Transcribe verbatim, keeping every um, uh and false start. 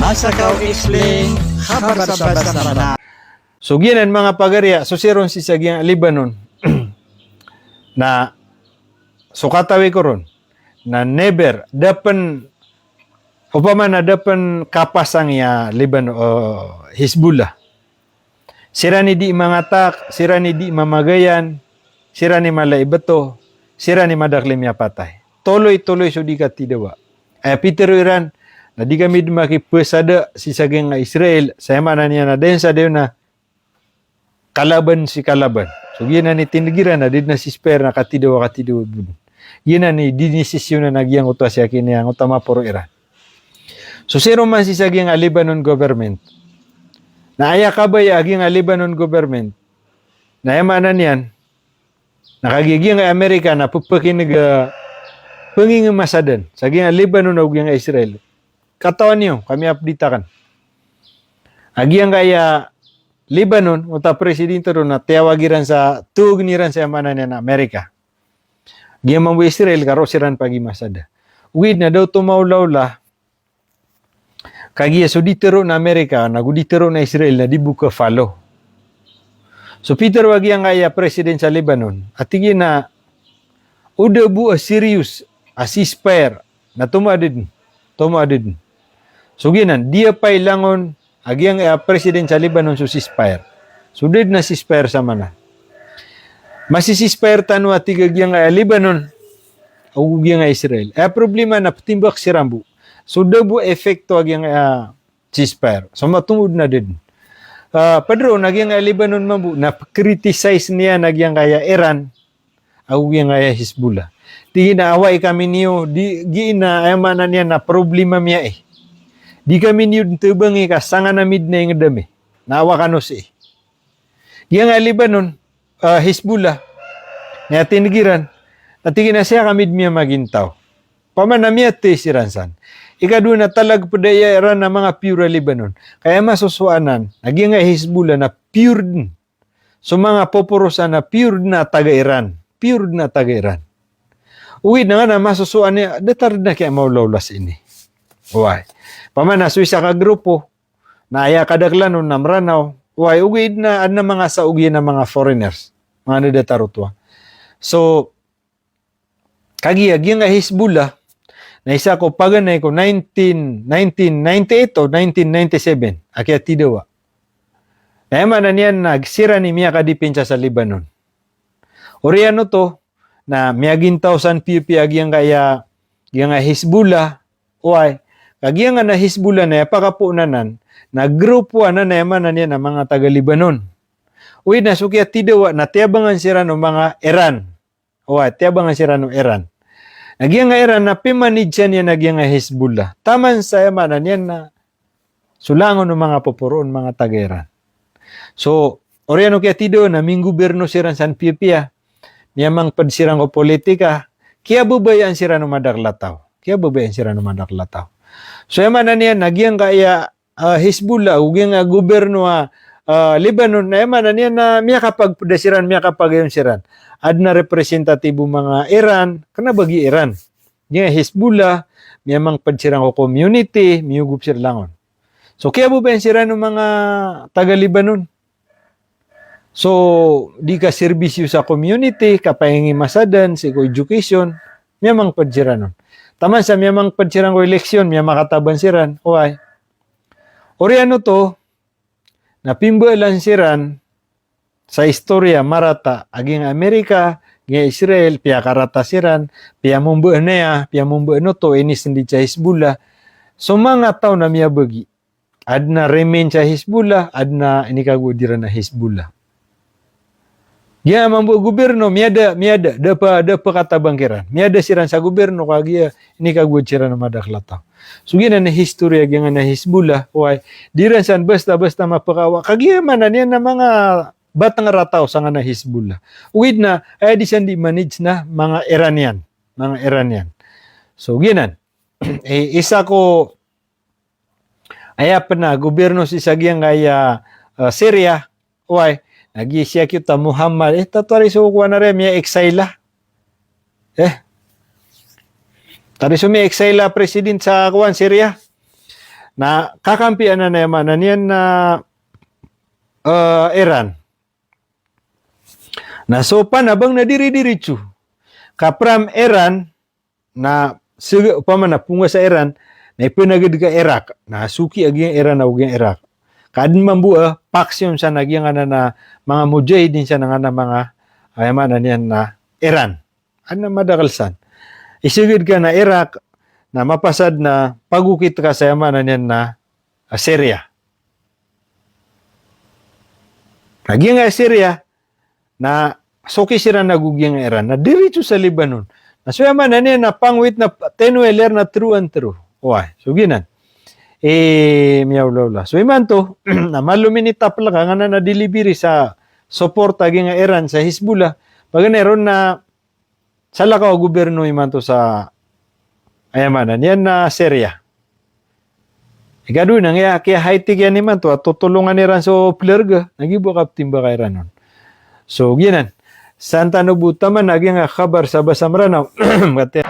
Asakaw Explain, khabar sa basa Mranaw. So giyanan manga pagariya, so siron sii sa giyangkai a Lebanon na so katawi ko ron na never, da pn, opama na da pn kapasang iya Lebanon, o, Hezbollah. Siran i di mangatak, siran i di mamagayan, siran i mala i bto, siran i madakl i miyapatay. Toloy-toloy so di katidawa. Aya pitharo iran na di kami dn makipasada sii sa giyangkai a Israel, sa aya maana niyan na da dn sa dayon na kalaban sii kalaban. So giyanan i tindg iran na da dn a ceasefire na katidawa, katidawa bo dn. Giyanan i dinisisyonan a giyangkoto a siyakiniyan oto a maporo iran. So siron man sii sa giyangkai a Lebanon government na aya kabaya a giyangkai a Lebanon government na aya maana niyan na kagiya giyangkai a Amerika na pphakin'g a pngingmasa dn sa giyangkai a Lebanon ago giyangkai a Israel. Katawan iyo, kami update akn. A giyangkai a Lebanon, oto a presidente ron na tiyawag iran sa, tawagn iran sa aya maana niyan a Amerika. Giya mambo i Israel, ka roo siran pagimasada. Ogaid na da oto maolaola, kagiya so di tharoon a Amerika, nago di tharoon a Israel, na di bo khafollow. So pitharo a giyangkai a president sa Lebanon a tig iyan a o da bo a serious a ceasefire na tomo a da dn, tomo a da dn. So giyanan, di a pailangon a giyangkai a president sa Lebanon so ceasefire. So da dn a ceasefire sa maana. Masi-ceasefire tano a tig a giyangkai a Lebanon ago giyangkai a Israel. Aya problema na ptimbak siran bo. So da bo epekto a giyangkai a ceasefire. So matomo dn a da dn. Ah, pd roo na giyangkai a Lebanon mambo na pkriticize niyan a giyangkai a Iran ago giyangkai a Hezbollah. Tig iyan a oway kami niyo, di, giyanan aya maana niyan na problema mi aya. Di kami niyo dn tabangi ka sangkanan ami dn a ingd ami. Na awa kano sii. Giyangkai a Lebanon, ah, Hezbollah, na aya tindg iran, na tig iyan a sii kami dn miyamagintaw. Opama na miyatay siran san. Ikadowa na talag pd a aya Iran na manga pure a Lebanon. Ka aya masosowa anan, na giyangkai a Hezbollah na pure dn. So manga poporo san na pure dn a taga Iran. Pure dn a taga Iran. Ogaid na nga na masosowa niyan, datar dn a kiyamaolaola sii ini. Oway. Opama na so isa ka grupo, na aya kadaklan on na Mranaw. Oway, ogaid na adn a manga saog iyan a manga foreigners. Manga dadatar oto a. So, kagiya giyangkai a Hezbollah, na isa ko paganay ko nineteen, nineteen ninety-eight o nineteen ninety-seven a kiyatidawa. Na aya maana niyan na siran i miyakadipinsa sa Lebanon. Oriyan oto, na miyagintaw san piyapiya a giyangkai a, giyangkai a Hezbollah, oway, ka giyangkanan a Hezbollah na aya pakapoon anan, na grupo anan a aya maana niyan na manga taga Lebanon. Ogaid na so kiyatidawa na tiyabangan siran o manga Iran. Oway, tiyabangan siran o Iran. Na giyangkai a Iran na pimanidsan iyan a giyangkai a Hezbollah. Taman sa aya maana niyan na so langon o manga poporo on manga taga Iran. So, oriyan o kiyatidawa na minggoberno siran san piyapiya. Miyamangpd siran ko politika. Kiyababayaan siran o madakl a taw. Kiyababayaan siran o madakl a taw. So, aya maana niyan na giyangkai a, ah, Hezbollah, o giyangkai a goberno a, ah, Lebanon, na aya maana niyan na miyakapagpda siran, miyakapagayon siran. Adn a representative o manga Iran, kna ba giya Iran. Giyangkai a Hezbollah, miyamangpd siran ko community, miyogop siran langon. So, kiyababayaan siran o manga taga Lebanon. So, di kaserbisyo sa community, kapaingimasadan, sii ko education, miyamangpd siran on. Taman sa miyamangpd siran ko eleksyon, miyamakataban siran, oway. Oriyan oto, na pimbaalan siran sa istorya marata a giyangkai a Amerika, giyangkai a Israel, piyakarata siran, piyamomba anaya, piyamomba anoto, inisndid sa Hezbollah. So manga taw na miyabagi. Adn a remain sa Hezbollah, adn a inikagoad iran a Hezbollah. Giya mambo a goberno, miyada, miyada, da pa, da pakatabang kiran. Miyada siran sa goberno, kagiya inikagoad siran a madakl a taw. So giyanan i historya giyangkanan a Hezbollah, oway, di ran san basta-basta mapakawa. Kagiya maana niyan na manga batang rataw sangkanan a Hezbollah. Ogaid na, aya di san di manage na manga Iranian. Manga Iranian. So giyanan. Eh, isa ko aya pn a goberno sii sa giyangkaya, eh, Syria, oway, na giya siya kiyoto a Muhammad, eh, tatwari so kowan a re, miya-exile a. Eh. Tari so miya-exile a president sa kowan, Syria. na kakampian anan, aya maana niyan na, eh, Iran. Na so panabang na diri-diritso. Ka from Iran, na sige, opama na pngowa sa Iran, na ipanagad ka Iraq, na soki a giyang Iran ago giyang Iraq. Ka adn mambo a faction san a giyangkanan a manga mujahidin san a nganan a manga, aya maana niyan na Iran. Adn a madakl san. Isagad ka na Iraq, na mapasad na pagokit ka sa aya maana niyan na, ah, Syria. Na giyangkai a Syria, na soki siran ago giyangkai a Iran, na diritso sa Lebanon. Na so aya maana niyan na pangwit na tenoeler na tero an tero. Oway, so giyanan. Eh, miyaolaola. So imanto, na malo minitapl ka nganan a delivery sa support a giyangkai a Iran sa Hezbollah. Paganay ron na salakaw a gobyerno imanto sa, aya maana niyan na Syria. Ikadowa na, aya kiya high-tech iyan imanto a totolongan iran so plarga, na giya bo a kaptimba ka iran on. So giyanan. San tano bo taman a giyangkai a kabar sa basa Mranaw. Kati